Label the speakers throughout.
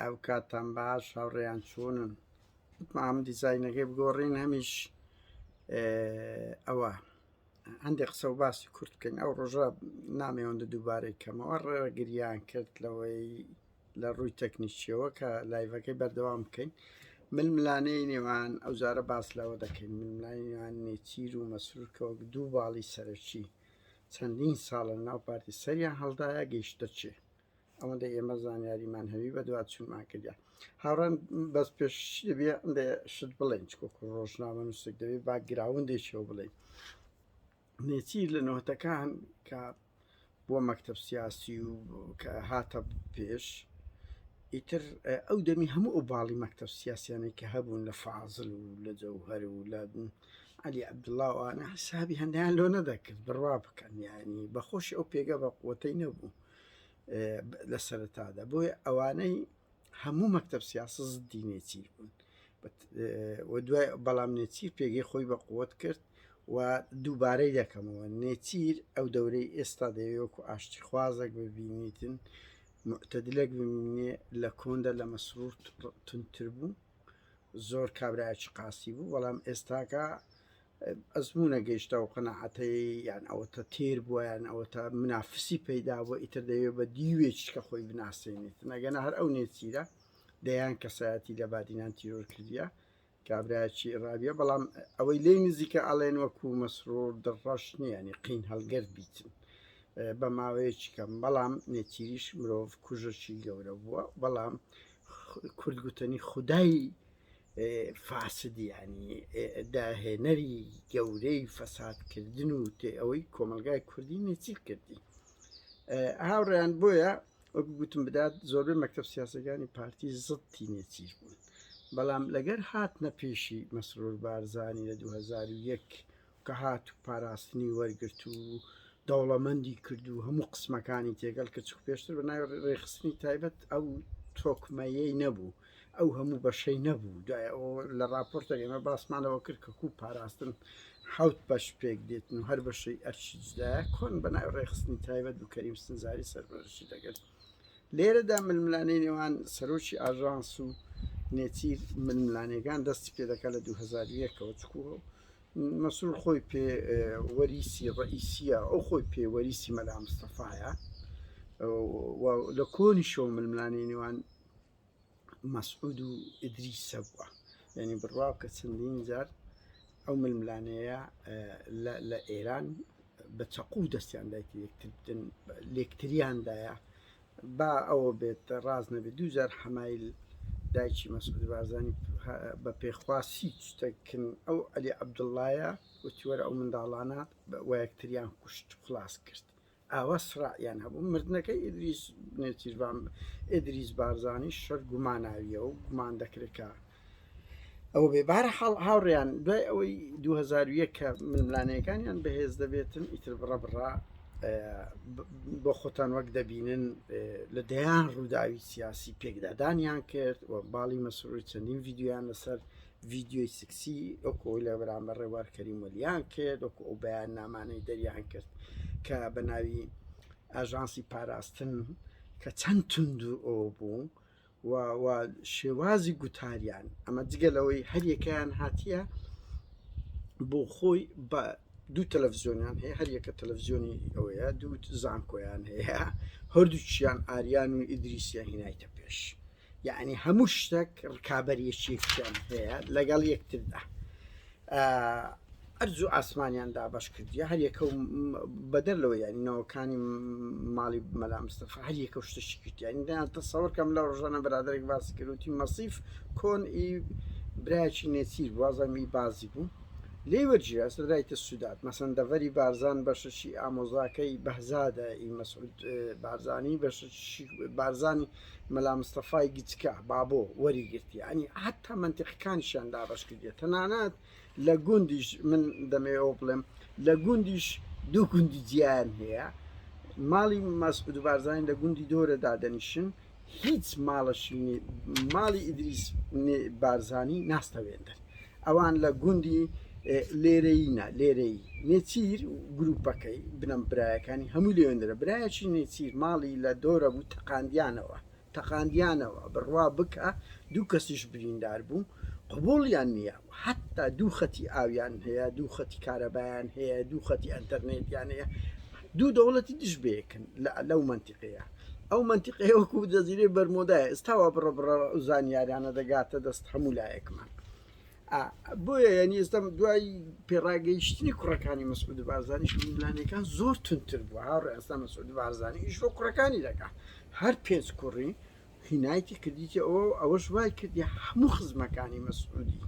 Speaker 1: ئەو کاتتان باش هاوڕێیان چۆنن وتمان هەم دیزاینەکەی بگۆڕین هەمیش ئەوە هەندێک قسە و باسی کورت بکەین ئەو ڕۆژە نامەوەندە دووبارەی کەمەوە ڕێگریان کرد لەوەی لە ڕووی تەکنیکیەوە کە live ەکەی بەردەوام بکەین ململانێی نێوان ئەو جارە باس لەوە دەکەین ململانێی نێوان نێچیر و مەسرور کە وەک دوو باڵی سەرەکی چەندین ساڵە ناو پارتی سەریان هەڵدایە گەیشتە چێ ئەوەندە ئێمە زانیاریمان هەوی بە دواچوونمان کردیا هاوڕان بەس پێش دەبێ ئەندێ شت بڵێن چکۆکو ڕۆژنامە نووسێک دەبێ background ێکیەوە بڵێن نێچیر لە نۆتەکان کە بۆ مەکتب سیاسی و کە هاتە پێش ئیتر ئەو دەمی هەموو ئەو باڵی مەکتب سیاسیانەی کە هەبوون لە فازل و لە جەوهەر و لە عەلی عەبدوڵا و ئەوانە حسابی هەندیان لۆ نەدەکرد بڕوا بکەن یعنی بەخۆشی ئەو پێگە بە قوتەی نەبوو لە سەرەتادا بۆیە ئەوانەی هەموو مەکتب سیاسی زدی نێچیر بوون و دوای بەڵام نێچیر پێگەی خۆی بە قوت کرد و دووبارەی دەکەمەوە نێچیر ئەو دەورەی ئێستا دەیەوێ وەکو ئاشتی خوازێک ببینیتن معتەدلێک ببینێ لە کۆندا لە مەسرور تونتر بوو زۆر کابرایەکی قاسی بوو بەڵام ئێستاکە ئەزمونە گەیشتە و قەناعەتەی یان ئەوەتە تێر بووە یان ئەوەتە منافسی پەیدا بووە ئیتر دەیەوێت بە دیوێکی کە خۆی بناسێنێت نەگەنە هەر ئەو نێچیرە دەیان کەسایەتی لە بادینان تیرۆر کردیە کابرایەکی ڕابیە بەڵام ئەوەی لێی نزیکە ئەڵێن وەکو مەسرور دڕەش نییە ینی قین هەڵگرت بیتن بە ماوەیەکی کەم بەڵام نێچیریش مرۆڤ کوژەکی گەورە بووە بەڵام کورد گوتەنی خودای فاسد ینی داهێنەری گەورەی فەسادکردن و تێ ئەوەی کۆمەلگای کوردی نێچیر کردی هاوڕیان بۆیە وەک گوتم بدات زۆربەی مەکتب سیاسەکانی پارتی زدتی نێچیر بوون بەڵام لەگەر هاتنە پێشی مەسرور بارزانی لە 2001 کە هات و پاراستنی وەرگرت و دەوڵەمەندی کرد و هەموو قسمەکانی تێگەڵ کرد چونکە پێشتر بە ناوی ڕێکخستنی تایبەت ئەو تۆکمەیەی نەبوو ئەو هەموو بەشەی نەبوو دوای ئەوە لە راپۆرتێک ئێمە باسمانەوە کرد کە کو پاراستن حوت بەش پێک دێتن و هەر بەشەی ئەرچی جدایە کۆن بە ناوی ڕێکخستنی تایبەت بوو کەریم سنجاری سەرپەرشتی دەکرد لێرەدا ململانێی نێوان سەرۆکی ئاژانس و نێچیر ململانێکان دەستی پێدەکات لە 2001ەوە چکو مەسرور خۆی پێ وەریسی ڕئیسیە ئەو خۆی پێ وەریسی مەلا مستەفایە لە کۆنیشەوە ململانێی نێوان مەسعود و ئیدریسە بووە یعنی بڕوا کە چەندین جار ئەو ململانەیە لە ئێران بە چەقوو دەستیان دایت یەکتر بدەن لێکتریاندایە با ئەوە بێت ڕاست نەبێت دووجار حەمایل دایکی مەسعود بارزانی بە پێخواسی شتەکن ئەو عەلی عەبدوڵڵایە وتی وەرە ئەو منداڵانە وە یەکتریان کوشت خلاص کرد ئاوا سراعیان هەبوو مردنەکەی ئیدریس نێچیرڤان ئیدریس بارزانی شەر گوماناویە و گومان دەکرێت کە ئەوە بێ بارە حاڵ هاوڕیان دوای ئەوەی 2001 کە ململانەیەکانیان بەهێز دەبێتن ئیتر بڕە بڕە بۆ خۆتان وەک دەبینن لە دەیان ڕووداوی سیاسی پێکدادانیان کرد و باڵی مەسروری چەندین ڤیددیویان لەسەر ڤیددیۆی سکسی ئەوکۆی لە بەرامبەر ڕێوار کەریم وەلیان کرد وەکو ئەو بەیان نامانەی دەریان کرد کە بە ناوی ئاژانسی پاراستن کە چەند تونند و ئەو بوو و و شێوازی گوتاریان ئەمە جگە لەوەی هەریەکەیان هاتیە بۆ خۆی بە دوو تەلەڤزیۆنیان هەیە هەریەکە تەلەڤزیۆنی ئەوەیە دوو زانکۆیان هەیە هەردووکیان ئاریان و ئیدریسیان هینایتە پێش یعنی هەموو شتێک ڕکابەریەکیان هەیە لەگەڵ یەکتردا ئەرز و ئاسمانیان دابەش کردیە هەر یەکە و بەدەر لەوە یانی نەوەکانی ماڵی مەلا مستەفا هەر یەکە و شتێکی کرد یانی دەیان تەسەوەر کەم لە ڕۆژانە برادەرێک باسی کرد وتی مەسیف کۆن ئی برایەکی نێچیر بوو وازانم ئی بازی بوو لێی وەرگیرا ئێستا درایتە سوداد مەسەن دەڤەری بارزان بەشەکی ئامۆزاکەی بەهزادە ئی مەسعود بارزانی بەشەکی بارزانی مەلا مستەفای گچکە بابۆ وەریگرتی یانی حتا مەنتیقەکانیشیان دابەش کردیە تەنانەت لە گوندیش من دەمەوێ ئەوە بڵێم لە گوندیش دوو گوندی جیایان هەیە ماڵی مەسعود بارزانی لە گوندی دۆرە دادەنیشن هیچ ماڵەشی ماڵی ئیدریس بارزانی ناستەوێندن ئەوان لە گوندی لێرەیینە لێرەی نێچیر گروپەکەی بنەم برایەکانی هەموو لێوێندرە برایەکی نێچیر ماڵی لە دۆرە بوو تەقاندیانەوە. تەقاندیانەوە بڕوا بکە دوو کەسیش بریندار بوو قبوڵیان نییە حتا دوو خەتی ئاویان هەیە دوو خەتی کارەبایان هەیە دوو خەتی ئەتەرنێتیان هەیە دوو دەوڵەتی دژ بەیەکن لەو منتیقەیە ئەو منتیقەیە وەکو جەزیرەی بەرمۆدایە ئێستاوە بڕە بڕە زانیاریانە دەگاتە دەست هەموو لایەکمان بۆیە یعنی ئێستا دوای پێڕاگەیشتنی کوڕەکانی مەسعود بارزانیش ململانێکان زۆر تونتر بووە هاوڕێ ئێستا مەسعود بارزانی ئیش بۆ کوڕەکانی دەکا هەر پێنج کوڕی هینایتی کردیتی ئەوە ئەوەش وای کردی هەموو خزمەکانی مەسعودی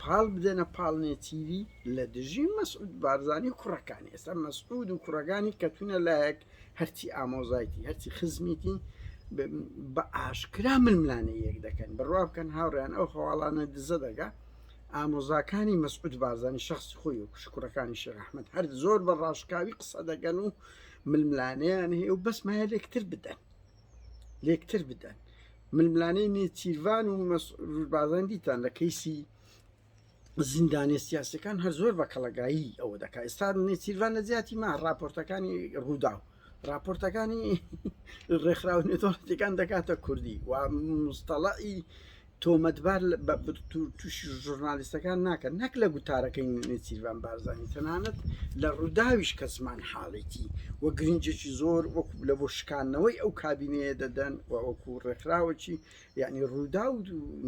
Speaker 1: پاڵ بدەنە پاڵ نێچیری لە دژی مەسعود بارزانی و کوڕەکانی ئێستا مەسعود و کوڕەکانی کەتونە لایەک هەرچی ئامۆزایتی هەرچی خزمیتی بە ئاشکرا ململانێ یەک دەکەن بڕوا بکەن هاوڕیان ئەو هەواڵانە دزە دەگا ئامۆزاکانی مەسعود بارزانی شخصی خۆی و کوشکوڕەکانی شێخ ئەحمد هەر زۆر بە ڕاشکاوی قسە دەکەن و ململانێیان هەیە و بەس مایە لێکتر بدەن لێکتر بدەن ململانێی نێچیرڤان و مەسعود بارزانی دیتان لە کەیسی زیندانیە سیاسەکان هەر زۆر بە کەڵەگایی ئەوە دەکا ئێستا نێچیرڤان لە جیاتی ما راپۆرتەکانی ڕووداو راپۆرتەکانی ڕێکخراو نێودەوڵەتیەکان دەکاتە کوردی و مستەڵی تۆمەتبار تووشی ژورنالیستەکان ناکەن نەک لە گوتارەکەی نێچیرڤان بارزانی تەنانەت لە ڕووداویش کە زمان حاڵێتی و گرنگێکی زۆر وەکو لە بۆ شکاندنەوەی ئەو کابینەیە دەدەن و وەکو ڕێکخراوەکی یعنی ڕووداو و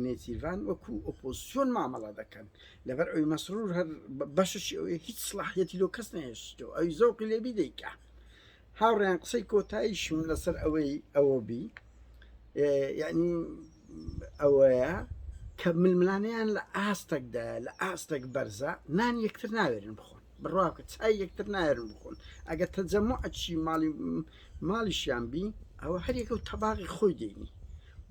Speaker 1: نێچیرڤان وەکو ئۆپۆزسیۆن مامەڵە دەکەن لەبەر ئەوی مەسرور هەر بەشەشی ئەوەیە هیچ سڵاحیەتی لۆ کەس نەهێشتەوە ئەوی زەوقی لێبی دەیکا هاوڕێیان قسەی کۆتاییشم لەسەر ئەوەی ئەوە بی یعنی ئەوەیە کە ململانیان لە ئاستێکدا لە ئاستێک بەرزە نان یەکتر ناوێرن بخۆن بڕواکە چای یەکتر نایرن بخۆن ئەگەر تەجەموعەکی ماڵی ماڵیشیان بی ئەوە هەریەکە و تەباغی خۆی دێنی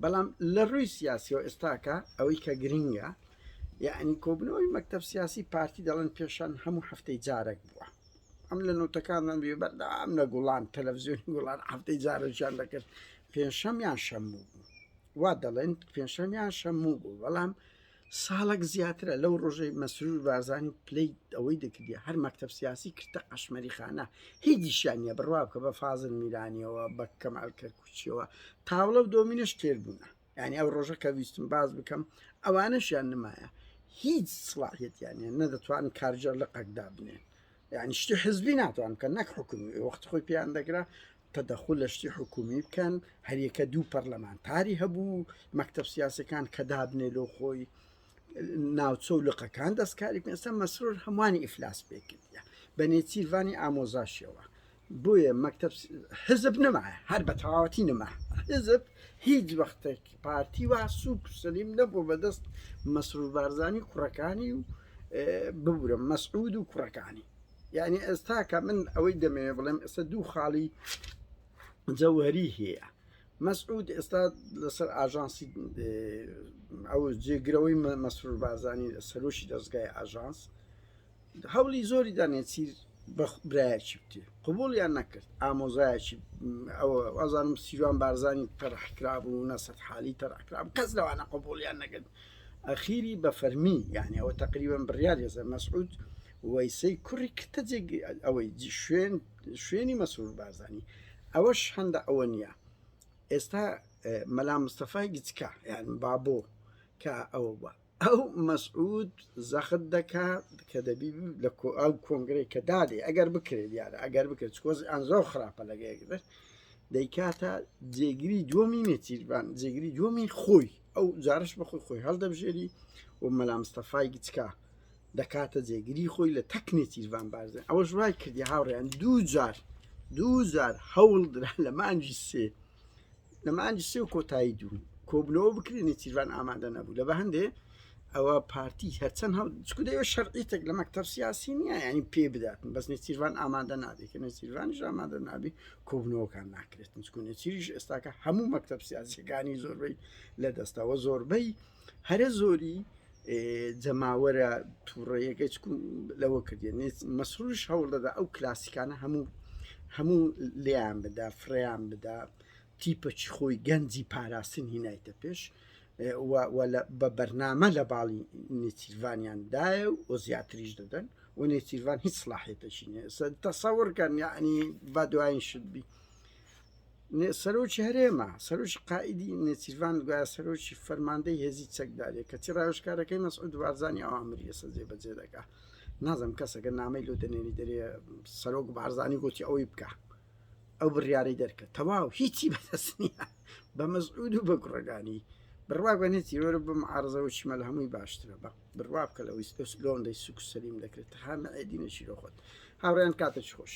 Speaker 1: بەڵام لە ڕووی سیاسیەوە ئێستاکە ئەوەی کە گرنگە یعنی کۆبنەوەی مەکتب سیاسی پارتی دەڵێن پێشان هەموو هەفتەی جارێک بووە ئەم لە نوتەکانمان بێ بەردەوام لە گوڵان تەلەڤزیۆنی گوڵان هەفتەی جارێکیان دەکرد پێنجشەم یان شەممو بوو وا دەڵێن پێنجشەم یان شەممو بوو بەڵام ساڵک زیاترە لەو ڕۆژەی مەسرور بارزانی پلەی ئەوەی دەکردی هەر مەکتەب سیاسی کردە قەشمەری خانە هیچیشیان نییە بڕوا بکە بە فازل میرانیەوە بە کەمال کەرکوچیەوە تاوڵە و دۆمینەش تێر بوونە یعنی ئەو ڕۆژە کە ویستم باز بکەم ئەوانەشیان نمایە هیچ سڵاحیەتیان نیە نەدەتوان کارگێڕ لقەک دابنێن یعنی شتی حزبی ناتوان بکەن نەک حکومی وەخت خۆی پێیان دەگرا تەدەخول لە شتی حکومی بکەن هەریەکە دوو پەرلەمانتاری هەبوو مەکتەب سیاسەکان کە دابنێ لۆ خۆی ناوچە و لقەکان دەستکاری بکەن ئێستا مەسرور هەمووانی ئیفلاس پێکردە بە نێچیرڤانی ئامۆزاشیەوە بۆیە مەکتەب حزب نەما هەر بە تەواوەتی نەما حزب هیچ وەختێک پارتی وا سوک سەلیم نەبوو بەدەست مەسرور بارزانی کوڕەکانی و ببورە مەسعود و کوڕەکانی یعنی ئێستا کە من ئەوەی دەمەوێ بڵێم ئێستا دوو خاڵی جەوهری هەیە مەسعود ئێستا لەسەر ئاژانسی ئەو جێگرەوەی مەسرور بارزانی لە سەرۆکی دەستگای ئاژانس هەوڵی زۆری دا نێچیر بە برایەکی بتێ قبوڵیان نەکرد ئامۆزایەکی ئەوە وازانم سیروان بارزانی تەرح کرابوو نەسەد حالی تەرح کرابوو کەس لەوانە قبوڵیان نەکرد ئەخیری بە فەرمی یعنی ئەوە تقریبا بڕیار ێزە مەسعود وەیسەی کوڕی کردە جێ ئەوەی شوێن شوێنی مەسرور بارزانی ئەوەش هەندە ئەوە نییە ئێستا مەلا مستەفای گچکە یان بابۆ کە ئەوە بووە ئەو مەسعود زەخت دەکا کە دەبی لە ئەو کۆنگرەی کە دادێ ئەگەر بکرێت دیارە ئەگەر بکرێت چکۆز ئەن زۆر خراپە لەگە یەکتر دەیکاتە جێگری دووەمی نێچیرڤان جێگری دووەمی خۆی ئەو جارش بەخۆی خۆی هەڵدەبژێری و مەلا مستەفای گچکە دەکاتە جێگری خۆی لە تەک نێچیرڤان بارزانی ئەوەش وای کردی هاوڕێیان دوو جار دوو جار هەوڵ درا لە مانگی سێ لە مانگی سێ و کۆتایی دوو کۆبنەوە بکرێ نێچیرڤان ئامادە نەبوو لە بە هەندێ ئەوە پارتی هەرچەند هەڵ چکو دەیەوە شەرعیتێک لە مەکتەب سیاسی نییە ینی پێ بداتن بەس نێچیرڤان ئامادە نابێت کە نێچیرڤانیش ئامادە نابی کۆبنەوەکان ناکرێتن چکو نێچیریش ئێستاکە هەموو مەکتەب سیاسیەکانی زۆربەی لە دەستەوە زۆربەی هەرە زۆری جەماوەرە تووڕەیەکەی چکو لەوە کردێ مەسروش هەوڵ دەدا ئەو کلاسیکانە هەموو هەموو لێیان بدا فڕیان بدا تیپەکی خۆی گەنجی پاراستن هینایتە پێش بە بەرنامە لە باڵی نێچیرڤانیان دایە و زیاتریش دەدەن و نێچیرڤان هیچ سلاحێتەشی نیە تەسەورکەن یعنی با دوایین شت بی. سەرۆکی هەرێمە، سەرۆکی قائیدی نێچیرڤان گوایە سەرۆکی فەرماندەی هێزی چەکداریە، کەچی ڕاوێژکارەکەی مەسعود بارزانی ئەو ئامری ئێستا جێبەجێ دەکا. نازم کەسەکە نامەی لۆ دەنێری دەرێ سەرۆک بارزانی گوتی ئەوەی بکە ئەو بڕیارەی دەرکە تەواو هیچی بەدەست نییە بە مەسعود و بە کوڕەکانی بڕوا بکە نێچیر وەرە بم عارزەوە چیمە لە هەمووی باشترە بە بڕوا بکە لەوەی لۆندەی سوک و سەلیم دەکرێت تەها مەعێدینە چیرۆ خۆت هاوڕێیان کاتێکی خۆش.